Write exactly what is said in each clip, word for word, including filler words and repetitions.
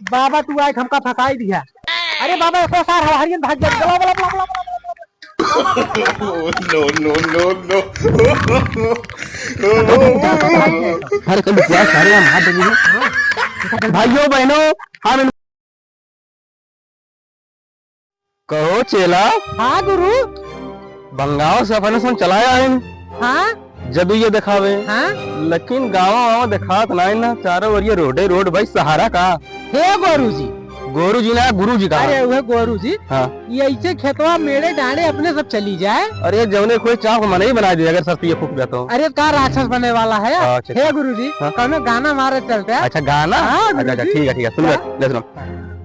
बाबा तू आए हमका फंसाई दिया। अरे बाबा, ऐसा सार हवा हरियन भाग गया। बोला, बोला, बोला, बोला, बोला, बोला। No, no, no, no। अरे कल क्या सारे हम हाथ देंगे। भाइयों, बहनों, हम इन- कहो चेला। हाँ गुरु। बंगाल से अपने संग चला आए हैं। हाँ। जदू ये दिखावे। हाँ। लेकिन गाँव वाँव दिखात नाई ना, चारों ओर ये रोडे रोड भाई, सहारा का? हे गोरू जी। गोरू जी ना, गुरु जी का? अरे वह गोरू जी। हाँ। ये ऐसे खेतवा मेड़े डांडे अपने सब चली जाए। अरे जौने कोई चाह को मनई बना दे अगर सरती ये फूक गया तो। अरे का राक्षस बने वाला है? हाँ, अच्छा, हे अच्छा। गुरु जी, हाँ। कौनो गाना मारे चलते हैं। अच्छा गाना? हाँ, अच्छा, अच्छा, गुरु जी। ठीक है, ठीक है, सुनो, हाँ। ले सुनो।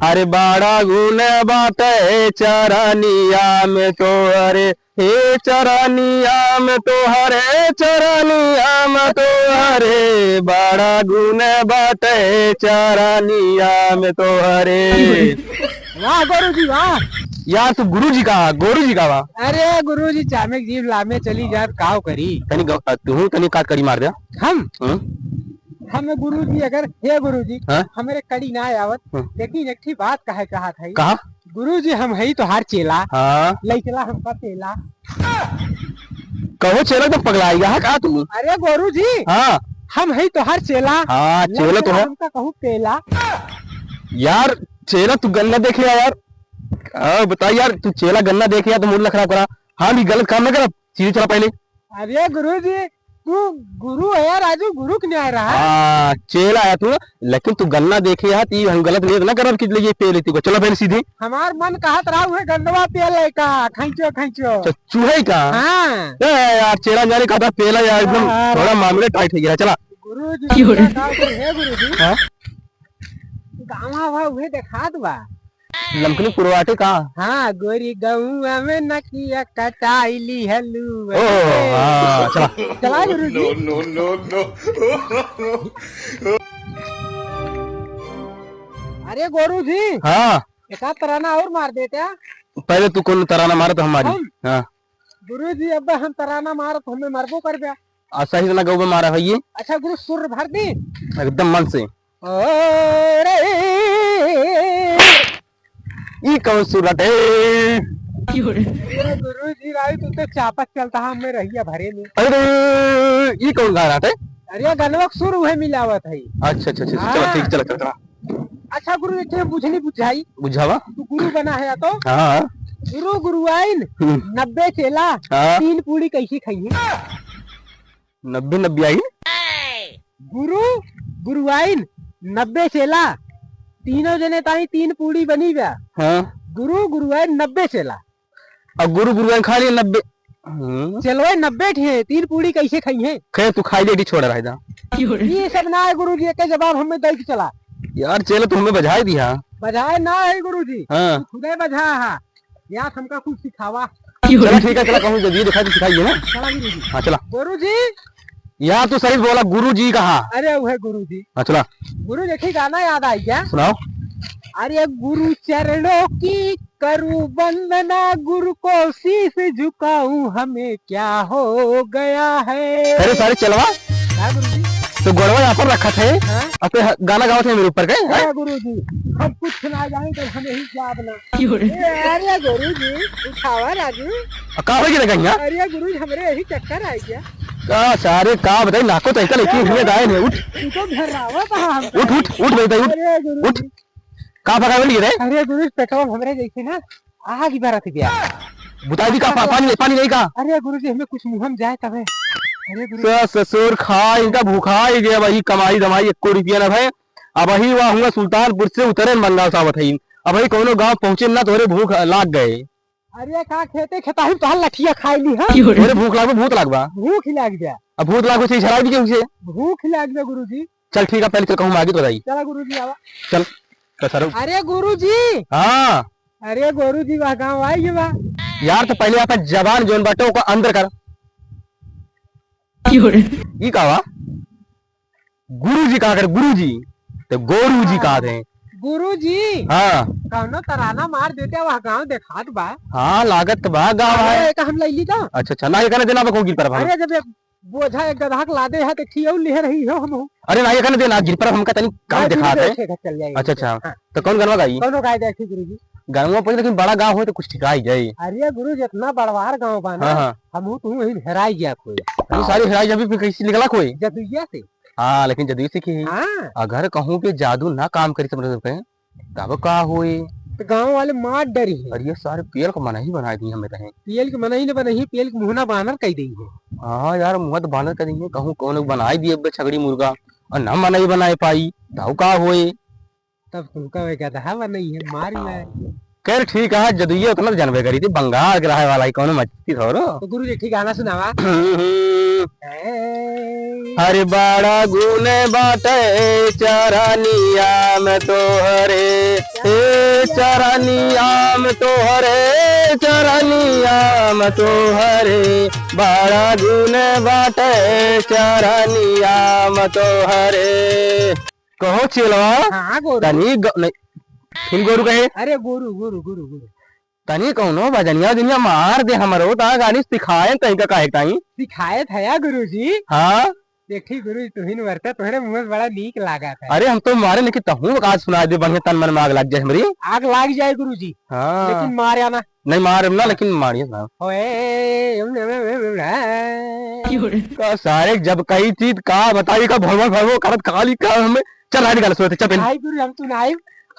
अरे बड़ा गुण बाटे चरनिया में तोहरे, हे चरनिया में तोहरे, चरनिया में तोहरे, बड़ा गुण बाटे चरनिया में तोहरे। वाह गुरु जी, वाह। यार तू गुरु जी का, गोरू जी का बा? अरे गुरु जी, चामे की जीभ लामे चली जात, काव करी? तनी ग-, तू तनी काट कड़ी मार दे। हम? हम्म? हम गुरु जी अगर, हे गुरु जी, हाँ? हमरे कड़ी ना आवत, हाँ। लेकिन एक ठी बात कहे चाहत है। कहा? गुरु जी, हम हई तोहार चेला। हाँ। लई चला हमका पेला। कहो चेला तो पगलाई गया है का तू? अरे गुरु जी। हाँ। हम हई तोहार चेला। हाँ, लई चेला तो चला है। हमका कहूँ पेला। यार, चेला तू गन्ना देख लिया यार। हाँ, बता यार, तू चेला गन्ना देख लिया तो मूड ना खराब करा। हाँ, भी गलत काम ना कर, सीधे चला पहले। अरे गुरु जी, तू गुरु है यार, राजू गुरु के न्याय रहा। हाँ, चेला है तू, लेकिन तू गन्ना देखे है, ती हम गलत नियत ना करब कि ले ये पे लेती को। चलो पहले सीधे। हमार मन कहत रहा है गन्नवा पे ले का, खैचो, खैचो। अच्छा, चूहे का? हाँ। ए यार, चेला जाने का था पेला यार, एकदम हाँ। थोड़ा मामले टाइट हो गया। चला। गुरु जी, क्यों रे? का है गुरु जी? हाँ? गाँव हुआ उहे देखात बा। लमकनी पुरवाटे का? हाँ, गोरी गौआ में नकिया कटाई ली हलू। ओ, हाँ, चला। चला गुरु जी। No, no, no, no। अरे गुरु जी। हाँ। एक आध तराना और मार देते। पहले तू कौन तराना मारे तो हम मारी। हम? हाँ। गुरु जी, अब हम तराना मारत हमें मरबो करबे। आ, सही से ना गौबे मारा है ये। अच्छा गुरु, सुर भर दी। एकदम मन से। ओ रे। ई कौन सुर बाटे? अरे गुरु जी, भाई तू तो चापत चलता है हमें रहिया भरे में। अरे, ई कौन गा रहा है? अरे गनवा के सुर उहे मिलावत है। अच्छा, अच्छा, अच्छा, चलो, हाँ। ठीक, चलो, चलो, चलो। अच्छा गुरु, एक ठे बुझनी बुझाई। बुझावा। तू गुरु बना है या तो? हाँ, हाँ। गुरु गुरुआइन, हम्म। नब्बे चेला, हाँ। तीन पूड़ी कैसे खाइए? नब्बे नब्बे आइन? गुरु गुरुआइन, नब्बे चेला, तीनों जने ताई तीन पूड़ी बनी बा। हाँ। गुरु गुरुआइन, नब्बे चेला। अब गुरु गुरुआइन खा लिए नब्बे। हम्म। चेलवा नब्बे ठे, तीन पूड़ी कैसे खाई है? खैर, तू खाई ले, छोड़ रहा है जा। ये सब ना है गुरु जी, एक जवाब हमें दे के चला। यार, चेला तो हमें बजाए दिया। बजाए ना है गुरु जी। हाँ। खुदे बजा है। यार, हमका कुछ सिखावा। चला, ठीक है, चला, कहूँ जब ये दिखाई तो सिखाइए ना। चला गुरु जी। हाँ, चला। गुरु जी। यार, तू सही बोला, गुरु जी कहा। अरे, वो है गुरु जी। हाँ, चला। गुरु, देखिए, गाना याद आ गया। सुनाओ। अरे, गुरु चरणों की करूं वंदना, गुरु को शीश झुकाऊं, हमें क्या हो गया है। अरे सारे चेलवा, हाँ गुरुजी। तो गोड़वा यहाँ पर रखा थे, हाँ? अब तो ह-, गाना गावत है मेरे ऊपर के, हैं? अरे गुरुजी, हम कुछ ना जाने तो हमें ही क्या बना। क्यों रे? ए, अरे गुरुजी, उठावा राजू। आ, का हो गया गंगा? अरे गुरुजी, हमरे यही चक्कर आ गया। का सारे का बताई, नाको तो इनका लेके हाँ, हुए दाए ने, उठ। तू तो घर्रावा कहाँ हम उठ, उठ, उठ बेटा, उठ, अरे गुरुजी। उठ। का पकावे लिए रे? अरे गुरुजी, पेट्रोल हमरे जैसे ना आग ही बरत गया। बुताई दी का पा-, पानी, पानी नहीं का? अरे गुरुजी, हमें कुछ मुँह में जाए तबे। अरे गुरुजी। स-, ससुर खा, इनका भूखा ही गया भाई, कमाई धमाई एको रुपया ना भाई। अब वही हुआ हुआ सुल्तानपुर से उतरे न बंगाल सावत है। अब वही कोनो गाँव पहुँचे ना तोरे भूख लाग गए। अरे का खेते खेताही में तोहार लठिया खाई ली, हाँ? तोरे भूख लागबे, भूत लागबा। भूख ही लाग गया। अब भूत लागबे से झराई दी के उसे। भूख ही लाग गया गुरुजी। चल ठीक है, पहले चल कहूँ आगे तो बताई। चला गुरुजी आवा। चल, कसरो। अरे गुरुजी। हाँ। अरे गुरुजी, वाह गाँव आई गए बा। यार तो पहले आपन जबान जोन बाटे ओका अंदर कर। क्यों रे? ई का बा? गुरुजी कहा कर, गुरुजी। तो गोरू जी हाँ। कहा थे। गुरुजी। हाँ। कौनो तराना मार देते, वह गाँव देखात बा। हाँ, लागत तो बा गाँव अरे, है। एक हम ले ली तो। अच्छा, अच्छा, ना, ये कहने देना बा, कौन गिर पर भाग। अरे, जब ये बोझा एक गदहा के लादे है, तो खियौ लिहे रही हो हम। अरे नाहीं, एखन दे ना, गिर पर हमका तनी काम नाहीं, दिखा दे। अच्छा, अच्छा। हाँ। तो कौन गनवा गाई? कौनो गाय दे, ठीक गुरुजी। गनवा पर लेकिन बड़ा गाँव हो तो कुछ ठिकाई जाए। अरे गुरु, जितना बड़वार गाँव बा ना, हाँ, हाँ। हमहू तू वहीं हेराई गया कोई। तू सारी हेराई जब भी कैसे निकला कोई? जदुइया से। हाँ, लेकिन जदुइया से की? हाँ। अगर कहूँ पे जादू ना काम करी समझ पे, तब का होई? तो गाँव वाले मार डरी है। अरे ये सारे पियल को मना ही बनाए दी हमें तहे। पियल के मना ही न बनाई, पियल के मुहना बानर कह दी है। हाँ यार, मुँह तो बानर कह दी है, कहूँ कौन बनाए दिए बे छगड़ी मुर्गा और ना मना ही बनाए पाई, तब का होई? तब तुमका वे गदहा बनाई है, मार मार। खैर ठीक है, जदुइया उतना तो जानबे करी थी, बंगाल के रहे वाला ही कौनो मस्ती थोड़ो। तो गुरु जी, ठीक गाना सुनावा। हम्म। ए। अरे बड़ा गुण बाटे चरनिया में तोहरे, ए चरनिया में तोहरे, चरनिया में तोहरे, बड़ा गुण बाटे चरनिया में तोहरे। कहो चेलवा, हाँ, गोरू। तनी ग-, नहीं, फिर गोरू कहे? अरे गोरू, गोरू, गोरू, गोरू। तनी कौनो भजनिया उजनिया मार दे हमरो, ता गानी सिखाए तई का काहे ताई? सिखाए था या गुरुजी? हाँ। देखी गुरुजी, तुहिन वरता तोहरे मुँह से बड़ा नीक लागा था। अरे हम तो मारे नहीं कि तहूँ आज सुना दे, बढ़िया तन मन में आग लग जाए हमरी। आग लाग जाए गुरुजी। हाँ। लेकिन मार आना। नहीं मार ना, हाँ। लेकिन मारिए ना। ओए, का सारे जब कही चीज का बताई का भड़बड़ भड़बड़ करत खाली का हमें। चल रानी गाना सुनाते, चल पहले। नहीं गुरु, हम तो नहीं,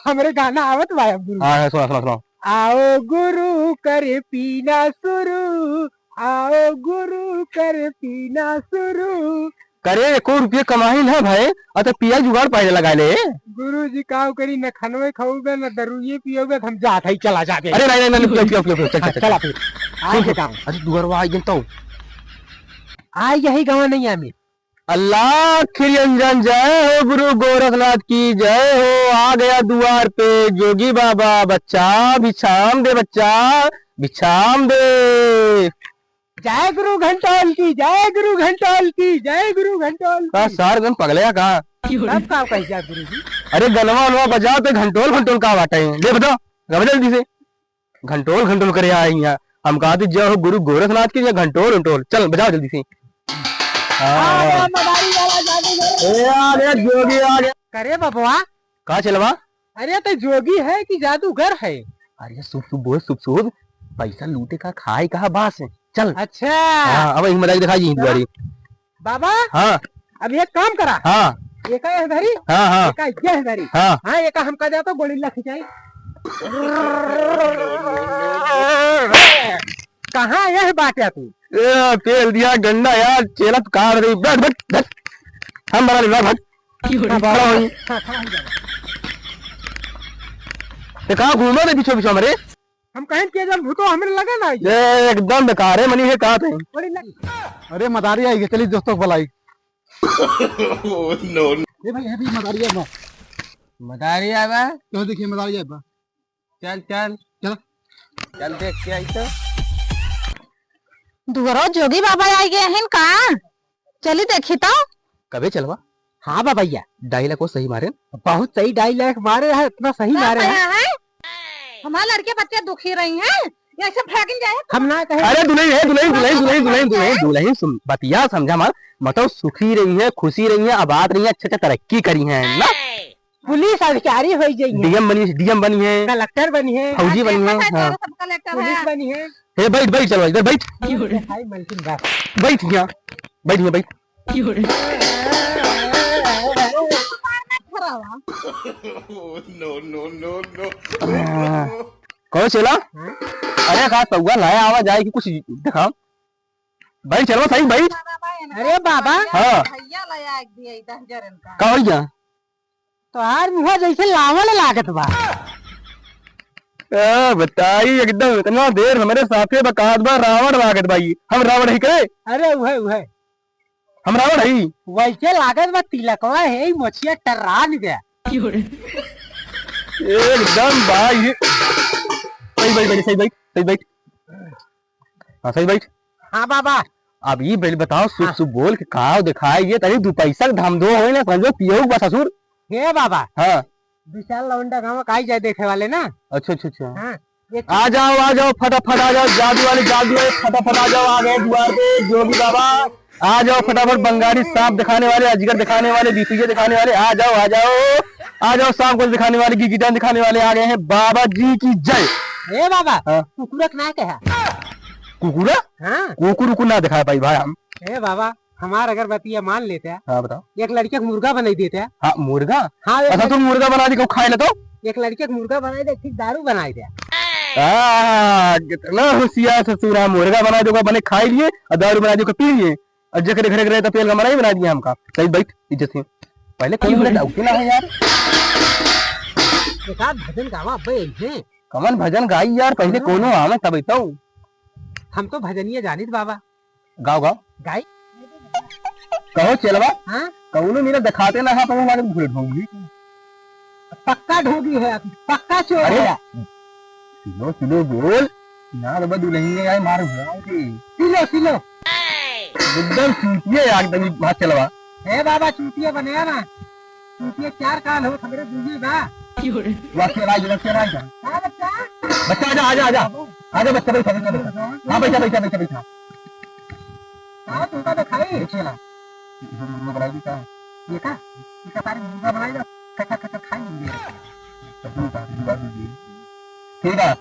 हमरे गाना आवत बा अब गुरु। हाँ, हाँ, सुना, सुना, सुना। आओ गुरु कर पीना शुरू, आओ गुरु कर पीना शुरू। करे एको रुपये कमाई ना भाई, अत पिया जुगाड़ पहले लगा ले। गुरु जी काव करी, न खनवे खाऊबे, न दरुए पियोबे, त हम जात हई, चला जाबे। अरे नहीं, नहीं, नहीं, पियो, पियो, पियो, पियो, चल, हाँ, चल, चल। चला फिर। आए के काम। अरे दुअरवा आई गन तो। आई यही गाँव नहीं आमी। अल्लाह खिरियंजन, जय हो गुरु गोरखनाथ की जय हो। आ गया दुआर पे जोगी बाबा, बच्चा भिक्षाम दे, बच्चा भिक्षाम दे। जय गुरु घंटोल की, जय गुरु घंटोल की, जय गुरु घंटोल का की। सार गन पगले का? तब का कह जा गुरु जी? अरे गनवा वनवा बजा तो घंटोल घंटोल का बाटे? ले बता, गवा जल्दी से। घंटोल घंटोल करे आई यहाँ। हम कहा थे जय हो गुरु गोरखनाथ की, या घंटोल घंटोल। चल बजाओ जल्दी से। हाँ। आ गया मदारी वाला जादूगर। ए, आ गया जोगी, आ गया। करे बबुआ। का चेलवा? अरे तो जोगी है कि जादूगर है? अरे शुभ शुभ बोल, शुभ शुभ। पैसा लूटे का, खाए का, बस। चल। अच्छा। हाँ, अब एक मदारी दिखाई यहीं दुआरी। बाबा। हाँ। अब एक काम करा। हाँ। एका यह धरी। हाँ, हाँ। एका यह धरी। हाँ। हाँ, एका हमका दे तो गोली लग जाए। कहाँ यह बाटे तू? ए, पेल दिया गंडा यार, चेला तो काट दे। बैठ, बैठ, बैठ। हम बना ले, बैठ, बैठ। हाँ, खड़ा हो। हाँ, खड़ा हो जा। ते कहाँ घूमे रे पीछे पीछे हमरे? हम कहें के जब भूतो हमरे लगे ना आई। ये एकदम बेकार है, मनी है, कहाँ थे? बड़ी लगी। अरे मदारी आई है, चलिए दोस्तों को बुलाई। Oh, no, no। ए भाई, ए भाई, मदारी है ना। मदारी आवा। क्यों देखिए, मदारी आवा। चल, चल। चल। चल देख के आई तो। दुगरो जोगी बाबा आई गए हैं का? चली देखी तो। कबे चेलवा? हाँ बा भैया। Dialogue को सही मारे। बहुत सही dialogue मारे है, इतना सही का मारे है। कहा है? हमारे लड़के बच्चे दुखी रही हैं, ये ऐसे भागिन जाए। हम ना कहे। अरे दुलही है, दुलही, दुलही, दुलही, दुलही, दुलही, दुलही, सुन, बतिया समझा मार, मतलब सुखी रही है, खुशी रही है, आबाद रही है, अच्छा अच्छा तरक्की करी है ना। पुलिस अधिकारी हो जाइए। D M बनी, D M बनी है। कलेक्टर बनी है। फौजी बनी है, हाँ। सब कलेक्टर पुलिस है। बनी है। हे बैठ, बैठ, चलो इधर बैठ। हाय मलकिन बस। बैठ यहाँ, बैठ यहाँ, बैठ। No, no, no, no। आ, कहो चेला? हाँ? अरे का पौआ लाया आवा जाए कि कुछ दिखा। बैठ चेलवा सही बैठ। अरे बाबा। हाँ। भैया लाया एक दिया इधर जरन का। का हो गया? तोहार मुँह जैसे लावल लागत बा। ए, बताई एकदम इतना देर हमरे साथे बकात बा, रावण लागत बा ई। हम रावण ही करे? अरे उहे, उहे। हम रावण हई? वैसे लागत बा तिलकवा है, ई मोछिया टर्रान गया। एकदम भाई। सही बैठ, बैठ, सही बैठ, सही बैठ। हाँ, सही बैठ। हाँ बाबा। अब ई बैठ बताओ, शुभ हाँ। शुभ बोल के का दिखाए, ये तनी दू पैसा के धमदो होई ना, समझो पियऊ बा ससुर। हे बाबा। हाँ। विशाल लौंडा गाँव का आई जाए देखे वाले ना। अच्छा, अच्छा, अच्छा। हाँ, ये आ जाओ, आ जाओ, फटाफट आ जाओ, जादू वाले, जादू वाले, फटाफट आ जाओ, आ गए द्वार पे जोगी बाबा। आ जाओ फटाफट, बंगाली सांप दिखाने वाले, अजगर दिखाने वाले, बिचुलिया दिखाने वाले, आ जाओ, आ जाओ, आ जाओ, सांप को दिखाने वाले, गिगिडन दिखाने वाले आ गए हैं। बाबा जी की जय। ए बाबा, हाँ। कुकुरा के ना कहा। कुकुरा? हाँ। कुकुर उकुर ना दिखा पाई भाई हम। ए बाबा, हमार अगर बतिया मान लेते, हाँ, बताओ। एक लड़के को मुर्गा बनाई देते। हाँ, मुर्गा? हाँ, एक अच्छा, लड़के तू मुर्गा बना दे, खाए ले तो? एक लड़के को मुर्गा बनाई दे, ठीक दारू बनाई दे। आ, कितना होशियार ससुर है, मुर्गा बना दे, बने खाई लिए, और दारू बना दे, पी लिए, और जेकरे घरे रहे तो पेल का मनाई बना दिया हमका। सही बैठ, इज्जत से। पहले कौन बोले, डाउट ना है यार। एक आध भजन गावा अब्बे, ऐसे। कमन भजन गाई यार, पहले हाँ। कौनो आवे तब तो। हम तो भजनिया जानित बाबा। गाओ, गाओ। गाई? कहो चेलवा। हाँ? कौनो मेरा दिखाते ना है, पर हमारे भूल होंगी। पक्का ढोंगी है, पक्का चोर अरे, है। सिलो, सिलो बोल। ना रे बा, दुल्हन ने आए मार भगाओ के। सिलो, सिलो। एकदम चूतिए यार, एकदम बात चेलवा। ए बाबा, चूतिए बने ना। चूतिए चार कान हो, हमरे दूजी बा। क्यों रे? बच्चा आ जा, बच्चा आ जा। हाँ, बच्चा। बच्चा आ जा, आ जा, आ जा। आ जा, बच्चा, बैठा, बैठा, बैठा। हाँ, बैठा, बैठा, बैठा, बैठा। हाँ, तुमका तो खाई। देखिए ना। ये बनाई का? ये का? इसका सारे मुर्गा बनाई ना। खा, खा, खा, खा, खाई नहीं है। ठीक है।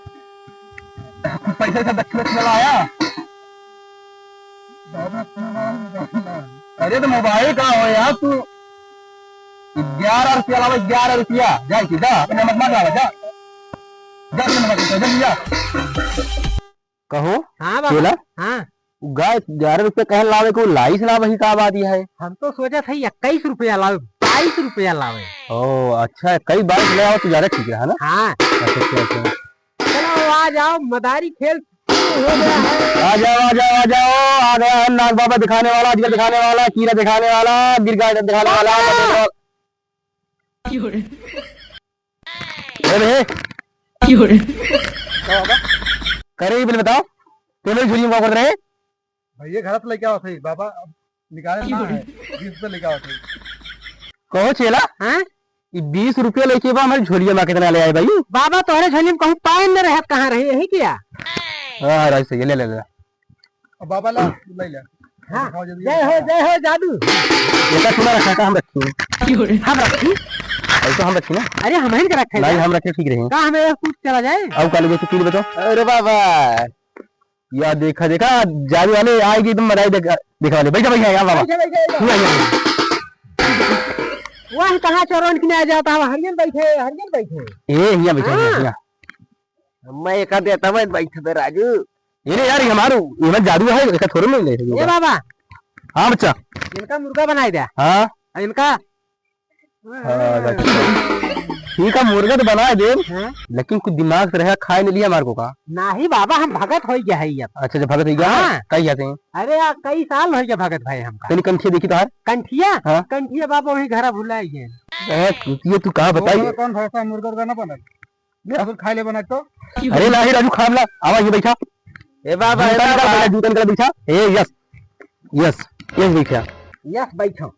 कुछ पैसे से दक्षिणा उक्षिणा लाया? अरे तो मोबाइल का हो यार तू? ग्यारह रुपया लावा, ग्यारह रुपया। जा इसी, जा, अपने नमक मत लावा, जा। जा, अपने नमक, जा, जा, जा। कहो, हाँ बाबा। चेला? हाँ। उ गाय ग्यारह रुपया कहे लावे को, लाइस लावे ही का बात यह है? हम तो सोचा था इक्कीस रुपया लावे, बाईस रुपया लावे। ओ, अच्छा, कई बाईस ले आओ तो ज्यादा ठीक रहा ना? हाँ। अच्छा, अच्छा, अच्छा। चलो, आ जाओ, मदारी खेल शुरू हो गया है। आ जाओ, आ जाओ, आ जाओ, आ गया है नाग बाबा दिखाने वाला, अजगर दिखाने वाला, कीड़ा दिखाने वाला, गिरगाट दिखाने वाला, बाबा! ए बे। करे ही बिल बताओ, तू मेरी झोली में क्या कर रहे? भैया, घर से लेके आओ सही, बाबा, अब निकाले ना है, बीस रुपये लेके आओ सही। कहो चेला, हाँ? ये बीस रुपये लेके बा, हमारी झोलिया में कितना ले आए भाई? बाबा, तोहरे झोली में कहूँ पाइन न रहत, कहाँ रहे, यही क्या? हाँ, राज सही है, ले, ले, ले। अब बाबा ला, ले ले। हाँ, दिखाओ जल्दी। जय हो, जय हो जादू। ये का सुना रखा था, हम रखी। हम रखी? अरे तो हम रखी ना। अरे हम ही रखे नहीं, हैं। हम रखे ठीक रहे। का हमें कुछ चला जाए? अब काली जैसे पीली बताओ। अरे बाबा। या देखा, देखा, जादू वाले आएगी एकदम मजा ही देखा, देखा वाले। बैठा, बैठा, यहाँ बाबा। बैठा, बैठा, बैठा। यहाँ, यहाँ। वह कहाँ चोरों की नहीं आ जाता है, हरियन बैठे, हरियन बैठे। ए, यहाँ बैठा, हाँ। यहाँ, यहाँ। मैं एक देता मैं बैठ बे राजू। ये रे यार, ये हमारू, ये मत जादू है, इसका थोड़े में ले ए बाबा। हाँ बच्चा। इनका मुर्गा बनाए दे। हाँ। और इनका हाँ, बच्चा। ठीक है, मुर्गा तो बनाए दे, हाँ? लेकिन कुछ दिमाग से रहे, खाए नहीं लिया हमारे को का? नहीं बाबा, हम भगत हो गया है ये। अच्छा, जब भगत हो गया, हाँ। कई जाते हैं? अरे यार, कई साल हो गया भगत भाई हमका। तनी कंठिया देखी तो यार। कंठिया? हाँ। कंठिया बाबा वही घरा भुला गए। ए, ये तू कहा बताई? कौन भरोसा मुर्गा उर्गा ना बनल? या फिर खाए ले बना तो? अरे नाही राजू, खाब ला, आवा ये बैठा। ए बाबा, ए जूता निकाल, बाबा। पहले जूता निकाल, बैठा। ए, यस, यस, यस बैठा। यस बैठो।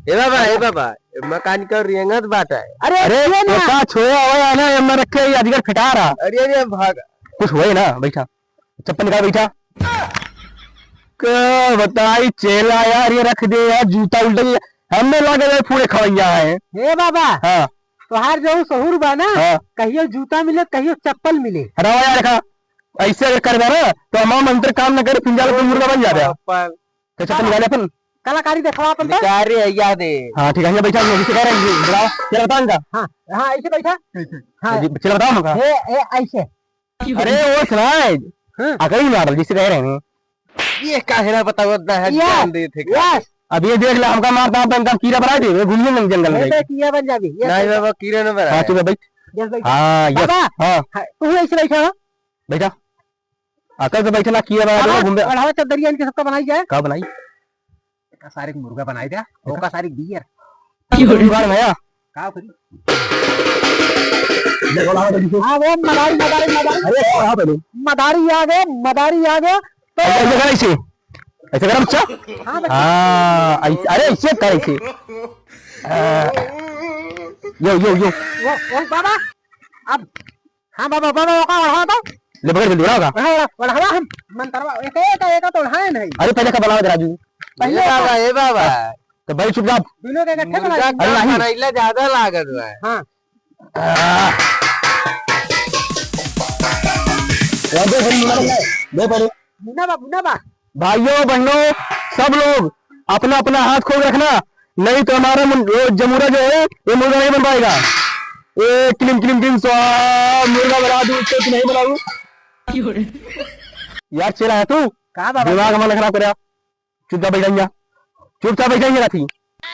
ए बाबा, ए बाबा, ए मकान का रेंगत बाटा है। अरे, अरे, ये ना। ये का छोया हुआ है ना, ये मर रखे, ये अजगर फेटा रहा। अरे, अरे, भाग। कुछ हुआ है ना, बैठा। चप्पल निकाल, बैठा। का बताई चेला यार, ये रख दे यार, जूता उल्टा ये हमने लागे यार, पूरे खवैया है। ए बाबा, हाँ। तोहार जो सहूर बा ना, हाँ। कहियो जूता मिले, कहियो चप्पल मिले। हटावा यार, देखा, ऐसे अगर करबा ना, तो हमारा मंत्र काम न करे, फिर जाला तो मुर्गा बन जाबे। चप्पल। तो चप्पल निकाले अपन। कलाकारी देखवा अपन तो। निकाल रे, याद है। हाँ, ठीक है, यहाँ बैठा, यहाँ बैठा, कह रहे हैं, बुलाओ, चला बताओ इनका। हाँ, हाँ, ऐसे बैठा। हाँ। जी, चला बताओ ना। ए, ए, ऐसे। अरे, वो सुनाए। हाँ। अकड़ी मार, जिससे कह रहे हैं। ये काहे ना बताओ, ना है, यस, जान दे थे का। यस। अब ये देख ले, हमका मारता, हम तो इनका कीड़ा बना दे, ये घूमिए नहीं जंगल में। ये तो कीड़ा बन जाबी, ये नहीं तो बाबा, कीड़ा ना बना हाँ, है। चुप है, बैठ। यस, बैठ। हाँ, यस, बाबा, हाँ। हाँ, तू ऐसे बैठा हो। बैठा। अकल से बैठे ना, कीड़ा बना दे, बाबा, घूम बे। बढ़ावा चद्दरिया इनके सबका बनाई जाए। का बनाई? एका सारे के मुर्गा बनाई दे, एका? ओका सारे के बियर। क्यों रे? जुगाड़ भैया। का करी? ये बोला है देखो। हाँ, वो मदारी, मदारी, मदारी। अरे, कहाँ पे नहीं? मदारी आ गए, मदारी आ गए। तो ऐसे, ऐसे कर, ऐसे। ऐसे कर, बच्चा। हाँ, बच्चा। हाँ, ऐसे, अरे, ऐसे कर, ऐसे। आ, यो, यो, यो। वो, वो बाबा, अब हाँ बाबा, बाबा, ओका ओढ़ावा तो। ले पकड़ जल्दी, ओढ़ावा का? हाँ, ओढ़ा, ओढ़ावा हम, मंतरवा, एक, एक, एक तो ओढ़ाए नहीं। अरे पहले का बनावा दे राजू। पहले ए बाबा, ए बाबा। तो भाई चुपचाप। दोनों के इकट्ठे मुर्गा बनाई। अरे कम नहीं। बनैला ज्यादा लागत बा। हाँ। आह। दे पहले। भुना बा, भुना बा। भाइयों, बहनों, सब लोग अपना अपना हाथ खोल रखना, नहीं तो हमारा मुन-, वो जमूरा जो है, ये मुर्गा नहीं बन पाएगा। ए, क्लीम, क्लीम, क्लीम, स्वाहा, मुर्गा बना दूं, तो नहीं बनाऊं। यार, चेला है तू? का बाबा? दिमाग हमारा खराब करा। चुपचाप बैठ जा, चुपचाप बैठ जा,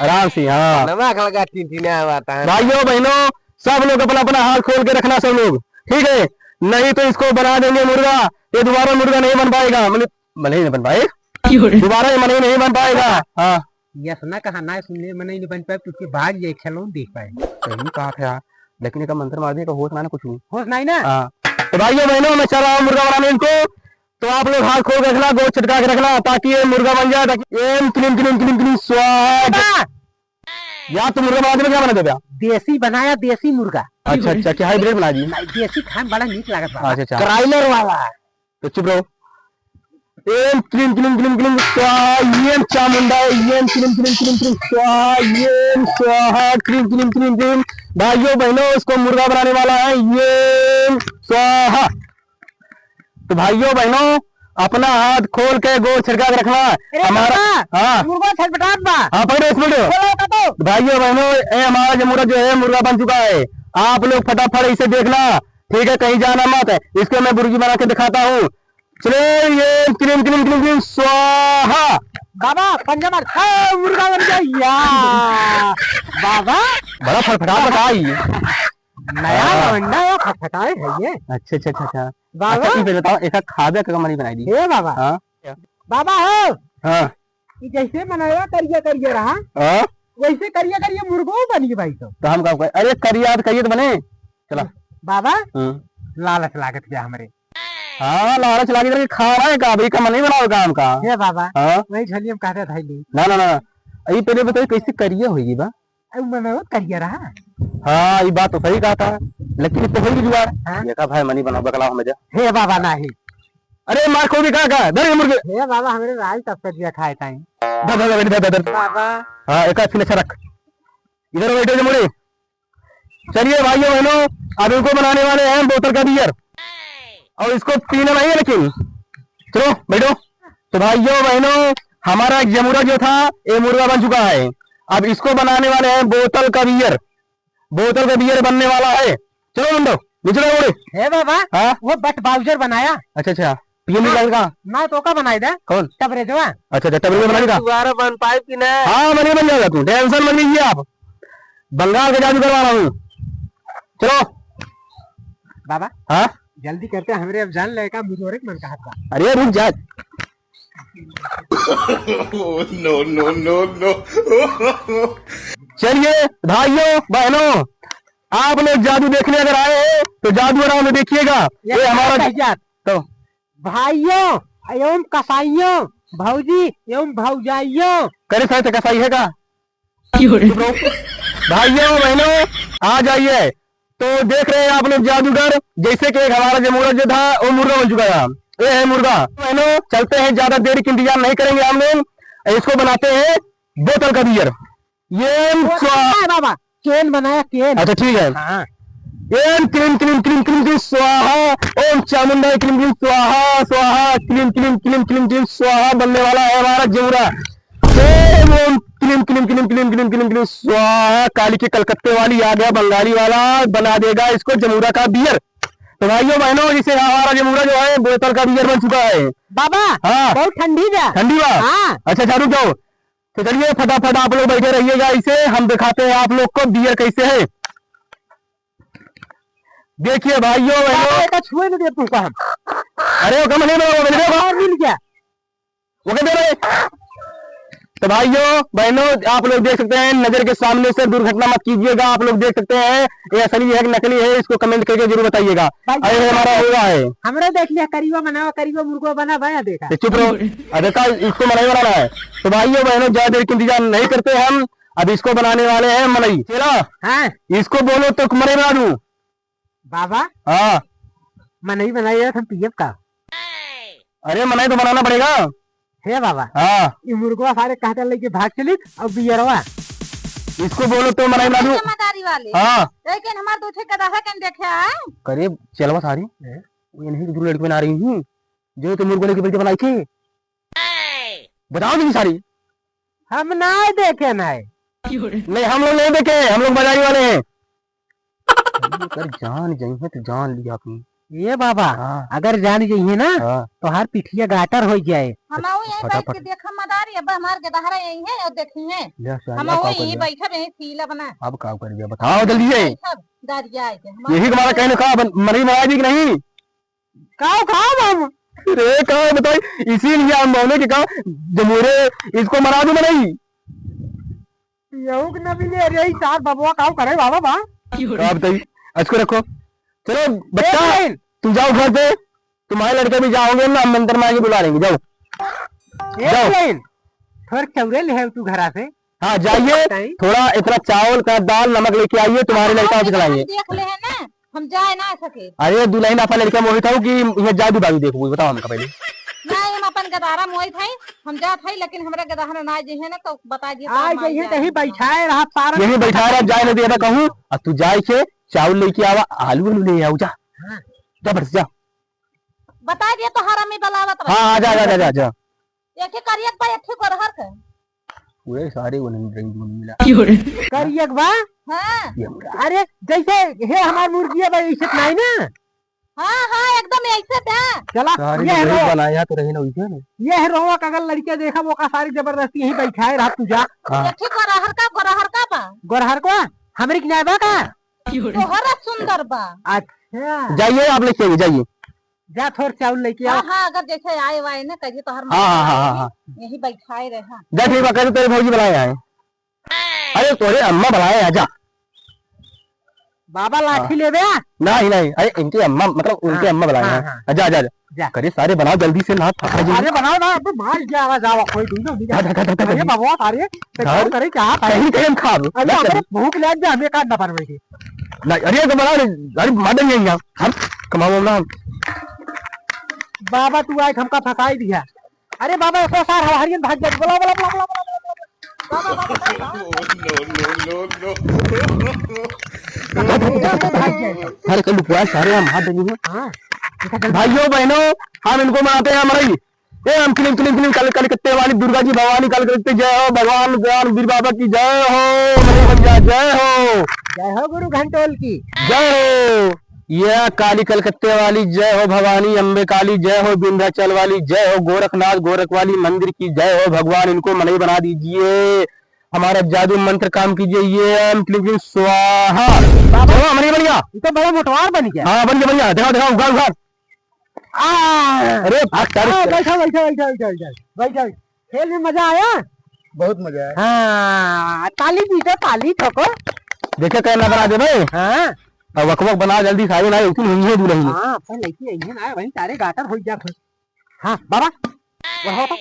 आराम से, हाँ। दिमाग लगा, टिनटिना हुआ था। भाइयों, बहनों, सब लोग अपना अपना हाथ खोल के रखना, सब लोग, ठीक है? नहीं तो इसको बना देंगे मुर्गा, ये दोबारा मुर्गा नहीं बन पाएगा। मतलब, मनई नहीं बन पाए। क्यों रे? दोबारा ये मनई नहीं बन पाएगा। हाँ। यस ना कहा ना सुनने, मनई नहीं बन पाए, तुझे भाग ये खेलौन देख पाए। सही बात है यार, लेकिन एक मंत्र मार दिया, होश ना, ना कुछ नहीं। होश नहीं ना? हाँ। तो भाइयों बहनों, मैं चल रहा हूँ मुर्गा बनाने इनको, तो आप लोग हाथ खोल के रखना, गोड़ छिटका के रखना, ताकि ये मुर्गा बन जाए, ताकि एम क्लीम क्लीम क्लीम क्लीम स्वाहा। हाँ। यार, तो मुर्गा बना देबे, क्या बना देबे आप? देसी बनाया, देसी मुर्गा। अच्छा, अच्छा, क्या हाइब्रिड बना दी? नहीं, देसी खाए में बड़ा नीक लागत बा। अच्छा, अच्छा। क्रॉयलर वाला। तो चुप रहो। एम क्लीम क्लीम क्लीम क्लीम स्वाहा, एम चामुंडा, एम क्लीम क्लीम क्लीम क्लीम स्वाहा, एम स्वाहा, क्लीम क्लीम क्लीम क्लीम। भाइयों बहनों, इसको मुर्गा बनाने वाला है, एम स्वाहा। तो भाइयों बहनों, अपना हाथ खोल के गोड़ छिटका के रखना। अरे हमारा, बाबा, हाँ। मुर्गा छटपटात बा। हाँ, पकड़ो, इसको पकड़ो। बोलो, काटो। भाइयों बहनों, ए हमारा जमूरा जो है, मुर्गा बन चुका है। आप लोग फटाफट इसे देखना, ठीक है, कहीं जाना मत। इसको मैं बुर्जी बना के दिखाता हूँ। चलो, ये क्रीम, क्रीम, क्रीम, क्रीम, स्वाहा। बाबा, पंजा मार। ए, मुर्गा बन गया। या, बाबा। बड़ा फटफटा बताई। नया हाँ। लौंडा है, फटफटाए है ये। अच्छा, अच्छा, अच्छा, अच्छा। बाबा। अच्छा, ई पहले बताओ, एका खाबे का मनई बनाई दी। हे बाबा। हाँ। बाबा हो। हाँ। ई जैसे मनवा करिया करिया रहा, हाँ। वैसे करिया करिया मुर्गो बनी भाई तो। तो हम का कहे? अरे करिया तो करिया तो बने। चला। बाबा, हम्म। लालच लागत गया हमरे। हाँ, लालच लागे करके खा रहा है का? अभी का मनई बनाओ काम का? हे बाबा, हाँ? वही झोली हम कहते धइली। ना, ना, ना। ई पहले बताओ कैसे करिया होई बा? अरे, मैं, मैं बहुत करिया रहा। हाँ, ये बात तो सही कहा था, लेकिन तो होई जुगाड़। हाँ? देखा भाई, मनई बनाओ, बकलावा में जा। हे बाबा, नाही। अरे, मार को भी कहा, कहा, धर ये मुर्गे। हे बाबा, हमरे राज तब से दिया खाए टाइम। धर, धर, धर, धर, धर। बाबा। हाँ, एक आध फिन अच्छा रख। इधर बैठो, जमूरे। चलिए भाइयों बहनों, अब इनको बनाने वाले हैं बोतल का बियर और इसको पीना नहीं है, लेकिन चलो बैठो। तो भाइयों बहनों, हमारा एक जमूरा जो था, ये मुर्गा बन चुका है। अब इसको बनाने वाले हैं बोतल का बियर, बोतल का बियर बनने वाला है। चलो बंदो, नीचे बैठो बड़े। हे बाबा, हाँ? वो बट बाउजर बनाया। अच्छा, अच्छा। पीएम हाँ, का? ना तो का बनाई दे? कौन? टबरेजवा। अच्छा, अच्छा, टबरेजवा बनेगा। दोबारा बन पाए कि ना? हाँ, बने, बन जाएगा तू, टेंशन मत लीजिए आप। बंगाल का जादू करवा रहा हूँ। चलो। बाबा। हाँ? जल्दी करते, हमरे अब जान लेगा, मुझे और एक मन कहा था। अरे रुक जा। No, no, no, no। चलिए भाइयों, बहनों, आप लोग जादू देखने अगर आए हैं, तो जादू आराम से देखिएगा। ये ये हमारा कह जात। तो भाइयों एवं कसाइयों, भौजी एवं भौजाइयों। करे सारे तो कसाई है का? क्यों रे? चुप रहो। भाइयों, बहनों, आ जाइए। तो देख रहे हैं आप लोग जादूगर, जैसे कि एक हमारा जमूरा जो था, वो मुर्गा बन चुका था। ये है मुर्गा। बहनों, चलते हैं, ज्यादा देर की इंतजार नहीं करेंगे हम लोग, इसको बनाते हैं बोतल का बियर। ये वो स्वाहा। क्या है बाबा? केन बनाया, केन। अच्छा, ठीक है। हाँ। एम क्लीम क्लीम क्लीम क्लीम क्लीम स्वाहा, ओम चामुंडा क्लीम क्लीम स्वाहा, स्वाहा, क्लीम क्लीम क्लीम क्लीम क्लीम स्वाहा बनने वाला है हमारा जमूरा। ओम, ओम क्लीम क्लीम क्लीम क्लीम क्लीम क्लीम क्लीम स्वाहा, काली के कलकत्ते वाली आ गया, बंगाली वाला बना देगा इसको जमूरा का बियर। तो भाइयों बहनों, इसे हमारा जमूरा जो है बोतल का बियर बन चुका है। बाबा, हाँ। बहुत ठंडी बा। ठंडी बा? हाँ। अच्छा, अच्छा, रुक जाओ। तो चलिए फटाफट आप लोग बैठे रहिएगा, इसे हम दिखाते हैं आप लोग को बियर कैसे है। देखिए भाइयों बहनों, बाबा, एका छुए न दे तू का हम। अरे वो कम नहीं बना, वो मिल गया। और मिल गया। वो कहते रहे। तो भाइयों बहनों, आप लोग देख सकते हैं, नजर के सामने से दुर्घटना मत कीजिएगा। आप लोग देख सकते हैं, ये असली है कि नकली है, इसको कमेंट करके जरूर बताइएगा। भाई, अरे, ये हमारा मुर्गा है। हमरे देख लिया, करियो बनावा, करियो मुर्गो बना, भाई, देखा। तो चुप रहो। अरे, का इसको मनई बनाना है। तो भाइयों बहनों, ज्यादा देर की इंतजार नहीं करते हम, अब इसको बनाने वाले हैं मनई। चलो, हाँ। इसको बोलो तो मनई बना दूं। बाबा, हाँ। मनई बनाई है, हम पियब का? अरे, मनई तो बनाना पड़ेगा। हे बाबा, हाँ। ई मुर्गवा सारे कहते लेके भाग चलित और बियरवा। इसको बोलो तो मनाई ना दूँ। जमादारी वाले। हाँ। लेकिन हमार दो ठे गदहा कन देखे आए। करे चलवा सारी। हैं? वो इन्हीं की दूर लड़की बना रही हूँ। जो तो मुर्गो लेके बैठे बनाई थी। बताओ तुम सारी। हम ना देखे ना है। नहीं, हम लोग नहीं देखे, हम लोग बाजारी वाले हैं। अरे, अगर जान जइहे तो जान लिया आपने। ये बाबा, हाँ। अगर जान जइहे ना, हाँ। तो हर पिठिया गाटर हो जाए। हम आओ ये फटाफट। कह के देखा मदारी, अब हमार गदहरा यही है और देखी है। ले, शायद हम आओ कहाँ कर यही दिया? बैठब, यही सीला बना। अब का कर दिया? बताओ जल्दी से। बैठब, गाड़िया आए के, हम यही तुम्हारा कहने का बन-, मनई मनाई दी कि नहीं? काव खाब हम? अरे, काव बताई, इसीलिए हम बोले कि का जमूरे इसको मना दो, मनई। यहू के न मिले, अरे, ई सार बबुआ काव करे, बाबा, बा? का बताई, इसको रखो। चलो, बच्चा, एक लाइन। तुम जाओ घर पे, तुम्हारे लड़के भी जाओगे ना, हम मंत्र मार के बुला लेंगे, जाओ। एक जाओ। लाइन। थोड़ा चौरे ले है तू घरा से। हाँ, जाइए, बताई। थोड़ा इतना चावल का दाल, नमक लेके आइए, तुम्हारे हम लड़का भी दुल्हन खिलाइए। देख ले है ना, हम जाए ना सके। अरे दुल्हन, अपन लड़का मोहित हो कि ये जादू बादू देखबो, बताओ हमका पहले। नहीं, हम अपन गदहरा मोहित है, हम जात है, लेकिन हमरा गदहरा ना जे है ना, तो बता दिए तो आ हम आ जाइए, जाए। कहीं बैठाए रहा, पार यहीं बैठाए रहा, जाए ना देबा कहूँ, और तू जाए के चावल लेके आवा, आलू वालू ले आओ, जा। हाँ। जा, बस जा। बता दिए तो हरामी बलावत रहा। हाँ, हाँ, जा, जा, जा, जा, जा। एक ही करियक बा, एक ही गोरहर के। पूरे सारे वो नहीं, नहीं, नहीं मिला। करियक बा? हाँ। ये हमरा। अरे, जैसे हे हमार मुर्गिया बा, ऐसे तो नहीं ना? हाँ, हाँ, एकदम ऐसे था। चला, सारे ये जो रो। बनाया तो रही ना वैसे ना। ये है रोवा का अगर लड़के देखा, वो का सारी जबरदस्ती यहीं बैठाए रहा तू जा। हाँ। एक ही गोरहर का, गोरहर का बा। गोरहर को? हमरी के नाय बा का? तोहरा सुंदर बा। अच्छा। जाइए, आप लेके आइए, जाइए। जा थोर चाउर लेके हाँ, आओ। हाँ, अगर जैसे आए वाए ना, कहिए तो हर हाँ, हाँ, हाँ, हाँ, हाँ। यही बैठाए रहे, हाँ। जा ठीक बा, कह दे तेरे भौजी बुलाए आए। अरे तोरे अम्मा बुलाए हैं, जा। बाबा लाठी हाँ। लेबे? नहीं, नहीं, अरे इनके अम्मा, मतलब उनके हाँ, अम्मा बुलाए हाँ, हैं। हाँ। जा, जा, जा। जा। करे सारे बनाओ जल्दी से ना, थका जी। अरे बनाओ ना, अब मार क्या आवाज आवा, कोई दूर नहीं जा। धर, धर, धर, धर, अरे धर। बाबा, अरे, तो धर। क्या करे, क्या है? कहीं, कहीं हम खाब। अरे जा, हमें चल। भूख लग जा, हमें काट ना पार बैठे। नहीं, अरे तो बना रे, अरे मार देंगे यहाँ। हम कमाओ ना हम। बाबा तू आज हमका फंसाई दिया। अरे बाबा, एको सार हवा हरियन भाग जाए। बोला, बोला, बोला, बोला, बोला, बोला, बोला। बाबा, बाबा, बाबा। No, no, no, no। भाग जाए। अरे कल लुकवा सारे हम हाथ देंगे। हाँ। भाइयों बहनों, हम इनको मनाते हैं मरई। ए हम क्लीम क्लीम क्लीम काली कलकत्ते वाली दुर्गा जी भवानी काली कलकत्ते जय हो, भगवान ज्ञान वीर बाबा की जय हो, मरई भैया जय हो। जय हो गुरु घंटोल की। जय हो। या काली कलकत्ते वाली जय हो, भवानी अम्बे काली जय हो, विंध्याचल वाली जय हो, गोरखनाथ गोरख वाली मंदिर की जय हो। भगवान इनको मनई बना दीजिए, हमारा जादू मंत्र काम कीजिए। ये ओम क्लीं क्लीं स्वाहा। बाबा, चलो, मनई बन गया। ये तो बड़ा मोटवार बन गया। हाँ, बन गया, बन गया। दिखाओ, दिखाओ, उघार, उघार। आ, अरे, भाग, सारे हाँ, बैठो, बैठो, बैठो। खेल में मजा आया? बहुत मजा आया। हाँ, ताली पीटो, ताली ठोको। देखे, कहना बना दे भाई। हाँ। अब वक वक बना जल्दी, सारे ना, उतनी हुई है दुल्हन। हाँ, अपन लड़की आई है ना, वहीं सारे गाटर हो जा। हाँ, बाबा, बढ़ाओ तो,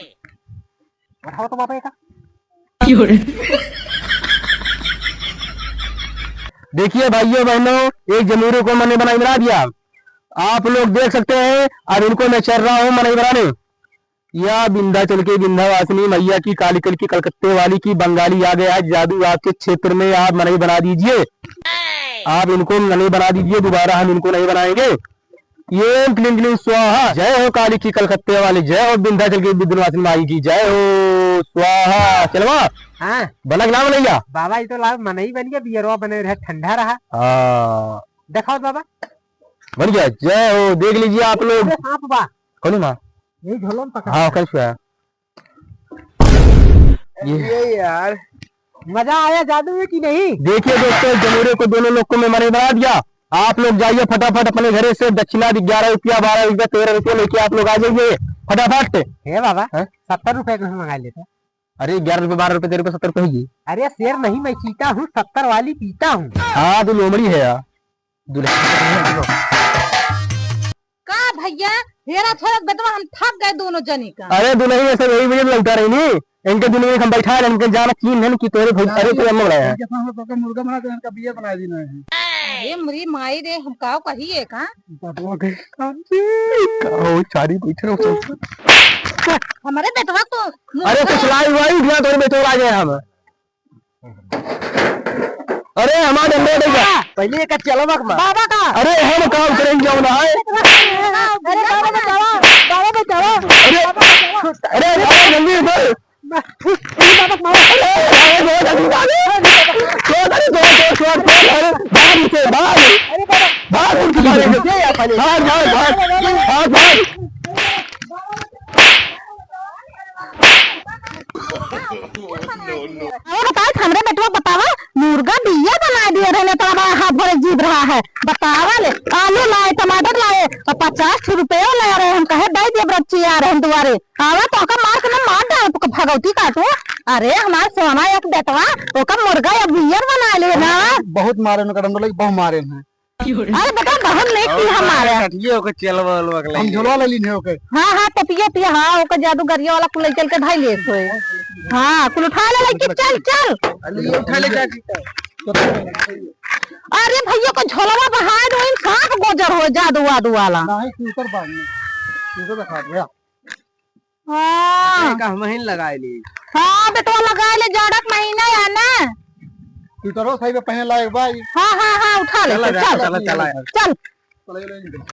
बढ़ाओ तो बाबा, एका। क्यों रे? देखिए भाइयों बहनों, एक जमूरे को मनई बनाई बना दिया। आप लोग देख सकते हैं, अब इनको मैं चल रहा हूँ मनई बनाने। या विंध्याचल के विंध्यवासिनी मैया की, काली कलकत्ते वाली की, बंगाली आ गया है जादू आपके क्षेत्र में, आप मनई बना दीजिए, आप इनको मनई बना दीजिए, दोबारा हम इनको नहीं बनाएंगे। ये क्लीं क्लीं स्वाहा, जय हो काली की कलकत्ते वाली, जय हो विंध्याचल के विंध्यवासिनी माई की, जय हो स्वाहा। चलवा। हाँ। बना के ना बनैया? बाबा, ये तो लाल मनई बन गया, बियरवा बने रहे, ठंडा रहा। हाँ। दिखाओ बाबा। बन गया, जय हो। देख लीजिए आप लोग। अरे सांप बा। कौन माँ? यही झोलो में पकड़। हाँ, कैसे है? ये ये यार। मजा आया जादू में कि नहीं? देखिए दोस्तों, जमूरे को दोनों लोग को मैं मनई बना दिया। आप लोग जाइए फटाफट अपने घरे से, दक्षिणा भी ग्यारह रुपया, बारह रुपया, तेरह रुपया लेके आप लोग आ जाइए फटाफट। हे बाबा, हाँ? सत्तर रुपए का मंगा लेता। अरे ग्यारह रुपये, बारह रुपये, तेरह रुपये, सत्तर रुपये ही। अरे शेर नहीं, मैं चीता हूँ, सत्तर वाली पीता हूँ। हाँ, तो लोमड़ी है यार। दुल्हन। का भैया, हेरा थोड़ा बेटवा, हम थक गए दोनों जने का। अरे दुल्हन, ये सब यही वजह से लौटा रही नी। इनके दुल्हन हम बैठा रहे, इनके जाना कीन है कि तोरे भाई, अरे तोरे अम्मा बुलाया है। जब हम लोग का मुर्गा बना तो इनका बियर बना देना है। ए, मरी माई रे, हम काव कही है का? बबुआ के काम से का हो, चारी बैठे रहो सब। हमारे बेटवा को अरे, कुछ लाई वाई दिया, तोरे बेटवा आ गए हम। अरे, हमारे डंडा दे जा। पहले एक चलवा के मार। बाबा का। अरे, हम काम करेंगे, जाओ ना, आए। अरे, बाबा बचावा, बाबा बचावा। अरे, अरे, अरे, जल्दी बोल। अरे, अरे, अरे, अरे, अरे, अरे, अरे, भाग इसे, भाग। अरे बाबा। भाग उनके बारे में। भाग, भाग, भाग। भाग, भाग। अरे बताओ, हमरे बेटवा बतावा, मुर्गा बियर बनाए दिए रहे, तो हमारा हाथ भरे जीभ रहा है। बतावा ले, आलू लाए, टमाटर लाए, और पचास ठो रुपया लाए रहे। हम कहे, "दे दे, बच्ची आ रहे हैं दुआरे।" आवा तो ओका मार के ना मार डाल, तो भगवती काटू। अरे हमार सोना एक बेटवा, ओका मुर्गा या बियर बना ले ना। बहुत मारे उनका डंडो लगी, बहुत मारे हैं। अरे बेटा, बहुत नहीं की हमारे। कटिए ओके चलवा उलवा के हम लइए। झोलवा ले लीन है ओके। हाँ, हाँ, टपिया पिया, हाँ, ओके जादूगरिया वाला कुल चल के धाई ले सोए। हाँ, कुल उठा ले लइके, चल, चल। अरे ये उठा ले जा। अरे भैया को झोलवा बहाए दो, इन सांप गोजर हो जादू वादू वाला। नहीं, स्कूटर बांध ले। स्कूटर दिखा दे। हाँ। एक महीन लगाए ली। हाँ, बेटवा लगाए ले, जाड़ा के महीना है ना। स्वेटरो सही में पहने लायक बा ई। हाँ, हाँ, हाँ, उठा ले, चला चल, जा, चल, चला, चला। चल। चला, चला, चला।